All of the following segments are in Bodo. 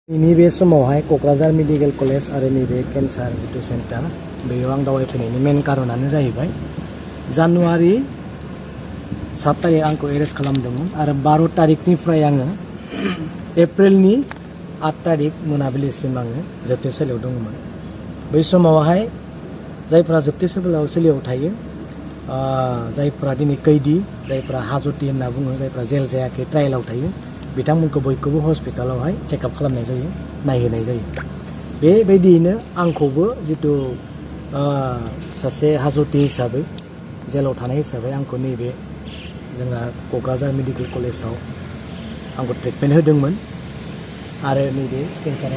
नैबे समावहाय क'क्राझार मेडिकेल कलेज आरो नैबे केन्सार जितु सेन्टार बेयाव आं दावबायफैनायनि मेन कारनानो जाहैबाय जानुवारि 7 तारिख आंखौ एरेस्ट खालामदोंमोन आरो 12 तारिखनिफ्राय आङो एप्रिलनि 8 तारिख मोनाबिलिसिम आङो जोबथेसालियाव दंमोन। बै समावहाय जायफोरा जोबथेसालियाव थायो जायफोरा दिनै कैदी जायफोरा हाजती होनना बुङो जायफोरा जेल जायाखै ट्रायेलाव थायो बिथांमोनखौ बयखौबो हस्पिटालावहाय चेकआप खालामनाय जायो नायहोनाय जायो। बेबायदियैनो आंखौबो जितु सासे हाजती हिसाबै जेलाव थानाय हिसाबै आंखौ नैबे जोंहा क'क्राझार मेडिकेल कलेजाव आंखौ ट्रिटमेन्ट होदोंमोन आरो नैबे केन्सार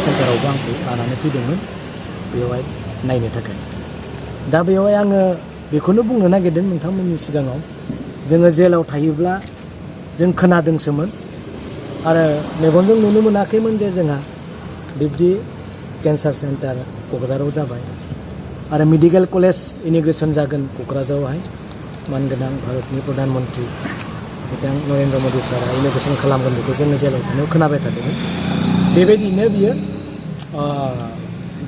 सेन्टारावबो आंखौ लानानै फैदोंमोन बेवहाय नायनो थाखाय। दा बेवहाय आङो बेखौनो बुंनो नागिरदों नोंथांमोननि सिगाङाव जोङो जेलाव थायोब्ला जों खोनादोंसोमोन आरो मेगनजों नुनो मोनाखैमोन जे जोंहा बिब्दि केन्सार सेन्टार क'क्राझाराव जाबाय आरो मेडिकेल कलेज इन'ग्रेसन जागोन क'क्राझारावहाय मानगोनां भारतनि प्रधान मन्त्रि बिथां नरेन्द्र मदि सारा इन'ग्रेसन खालामगोन बेखौ जोङो जेलाव थानायाव खोनाबाय थादोंमोन। बेबायदिनो बियो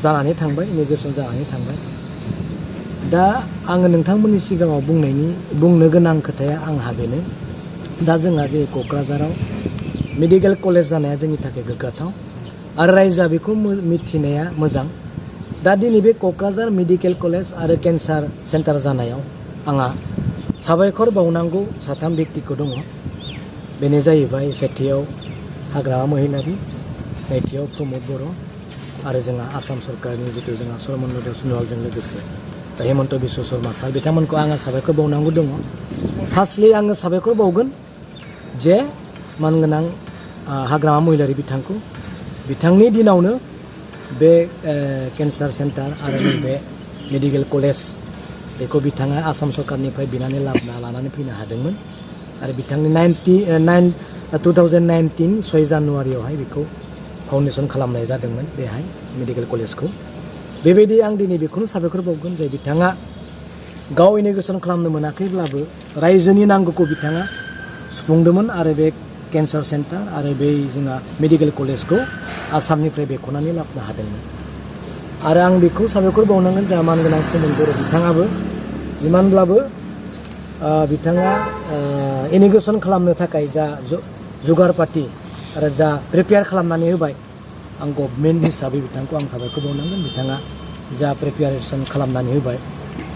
जानानै थांबाय इन'ग्रेसन जानानै थांबाय। दा आङो नोंथांमोननि सिगाङाव बुंनो गोनां खोथाया आंहा बेनो दा जोंहा बे क'क्राझाराव मेडिकेल कलेज जानाया जोंनि थाखाय गोग्गाथाव आरो रायजोआ बेखौ मिथिनाया मोजां। दा दिनै बे क'क्राझार मेडिकेल कलेज आरो केन्सार सेन्टार जानायाव आंहा साबायखर बावनांगौ साथाम बेक्तिखौ दङ। बेनो जाहैबाय सेथियाव हाग्रामा महिलारि, नैथियाव प्रमद बर' आरो जोंहा आसाम सरकारनि जितु जोंहा सर्मन्नद सन'वालजों लोगोसे हेमन्त बिश्व शर्मा सार बिथांमोनखौ आङो साबायखर बावनांगौ दङ। फार्स्टलि आङो साबायखर बावगोन जे मानगोनां हाग्रामा महिलारि बिथांखौ बिथांनि दिनावनो बे केन्सार सेन्टार आरो नैबे मेडिकेल कलेज बेखौ बिथाङा आसाम सरकारनिफ्राय बिनानै लानानै फैनो हादोंमोन आरो बिथांनि 2019 6 जानुवारियावहाय बेखौ फाउन्डेसन खालामनाय जादोंमोन बेहाय मेडिकेल कलेजखौ। बेबायदि आं दिनै बेखौनो साबायखर बावगोन जे बिथाङा गाव इन'ग्रेसन खालामनो मोनाखैब्लाबो रायजोनि नांगौखौ बिथाङा सुफुंदोंमोन आरो बे केन्सार सेन्टार आरो बे जोंहा मेडिकेल कलेजखौ आसामनिफ्राय बेख'नानै लाबोनो हादोंमोन। आरो आं बेखौ साबायखर बावनांगोन जोंहा मानगोनां प्रमद बर' बिथाङाबो जिमानब्लाबो बिथाङा इन'ग्रेसन खालामनो थाखाय जा जुगार पाति आरो जा प्रिपेयार खालामनानै होबाय आं गभर्नमेन्ट हिसाबै बिथांखौ आं साबायखर बावनांगोन। बिथाङा जा प्रिपेयारेसन खालामनानै होबाय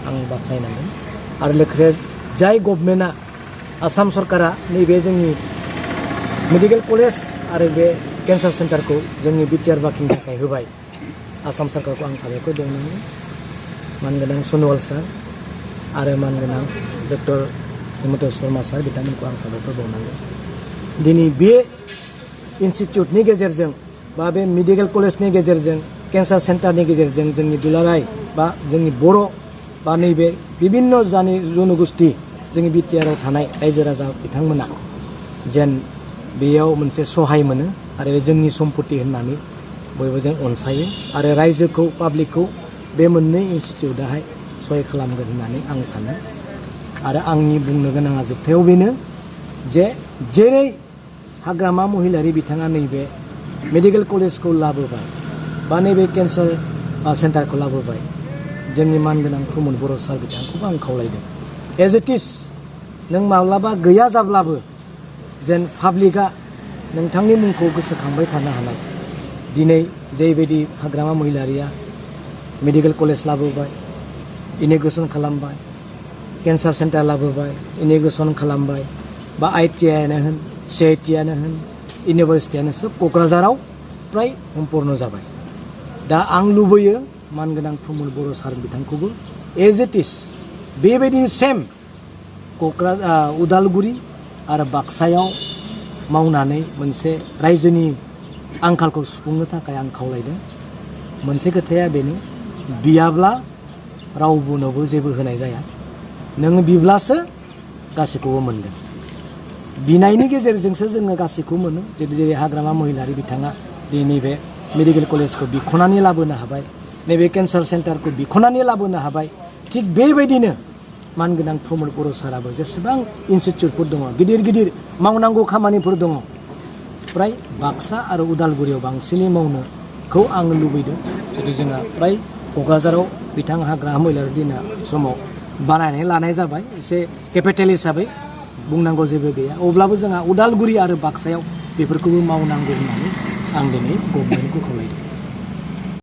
आं बाख्नायनांगोन आरो लोगोसे जाय गभर्नमेन्टआ आसाम सरकारा नैबे जोंनि मेडिकेल कलेज आरो बे केन्सार सेन्टारखौ जोंनि बिटिआर बाखिनि थाखाय होबाय आसाम सरकारखौ आं साबायखर बावनांगोन। मानगोनां सन'वाल सार आरो मानगोनां डक्टर हेमन्त शर्मा सार बिथांमोनखौ आं साबायखर बावनांगोन। दिनै बे इनस्टिटिउटनि गेजेरजों बा बे मेडिकेल कलेजनि गेजेरजों केन्सार सेन्टारनि गेजेरजों जोंनि दुलाराय बा जोंनि बर' बा नैबे बिभिन्न जनगोष्ठी जोंनि बिटिआरआव थानाय रायजो राजा बिथांमोना जेन बेयाव मोनसे सहाय मोनो आरो बे जोंनि सम्पति होननानै बयबो जों अनसायो आरो रायजोखौ पाब्लिकखौ बे मोननै इनस्टिटिउटआहाय सहाय खालामगोन होननानै आं सानो। आरो आंनि बुंनो गोनाङा जोबथायाव बेनो जे जेरै हाग्रामा महिलारि बिथाङा नैबे मेडिकेल कलेजखौ लाबोबाय बा नैबे केन्सार सेन्टारखौ लाबोबाय जोंनि मानगोनां प्रमद बर' सार बिथांखौबो आं खावलायदों एज इट इज नों माब्लाबा गैया जाब्लाबो जेन पाब्लिकआ नोंथांनि मुंखौ गोसोखांबाय थानो हानाय। दिनै जेबायदि हाग्रामा महिलारिया मेडिकेल कलेज लाबोबाय इन'ग्रेसन खालामबाय केन्सार सेन्टार लाबोबाय इन'ग्रेसन खालामबाय बा ITIआनो होन CITआनो होन इउनिभार्सिटियानो सब क'क्राझाराव फ्राय सम्पन्न जाबाय। दा आं लुबैयो मानगोनां प्रमद बर' सार बिथांखौबो एज इट इज बेबायदि सेम क'क्राझार उदालगुरि आरो बाक्सायाव मावनानै मोनसे रायजोनि आंखालखौ सुफुंनो थाखाय आं खावलायदों। मोनसे खोथाया बेनो बियाब्ला रावबोनोबो जेबो होनाय जाया। नों बिब्लासो गासैखौबो मोनगोन। बिनायनि गेजेरजोंसो जोङो गासैखौबो मोनो। जेरै हाग्रामा महिलारि बिथाङा नैबे मेडिकेल कलेजखौ बिख'नानै लाबोनो हाबाय नैबे केन्सार सेन्टारखौ बिख'नानै लाबोनो हाबाय थिग बेबायदिनो मानगोनां प्रमद बर' साराबो जेसेबां इनस्टिटिउटफोर दङ गिदिर गिदिर मावनांगौ खामानिफोर दङ फ्राय बाक्सा आरो उदालगुरियाव बांसिनै मावनोखौ आं लुबैदों। जुदि जोंहा फ्राय क'क्राझाराव बिथां हाग्रा मैलारि दिना समाव बानायनानै लानाय जाबाय एसे केपिटेल हिसाबै बुंनांगौ जेबो गैया। अब्लाबो जोंहा उदालगुरि आरो बाक्सायाव बेफोरखौबो मावनांगौ होननानै आं दिनै गभर्नमेन्टखौ खावलायदों।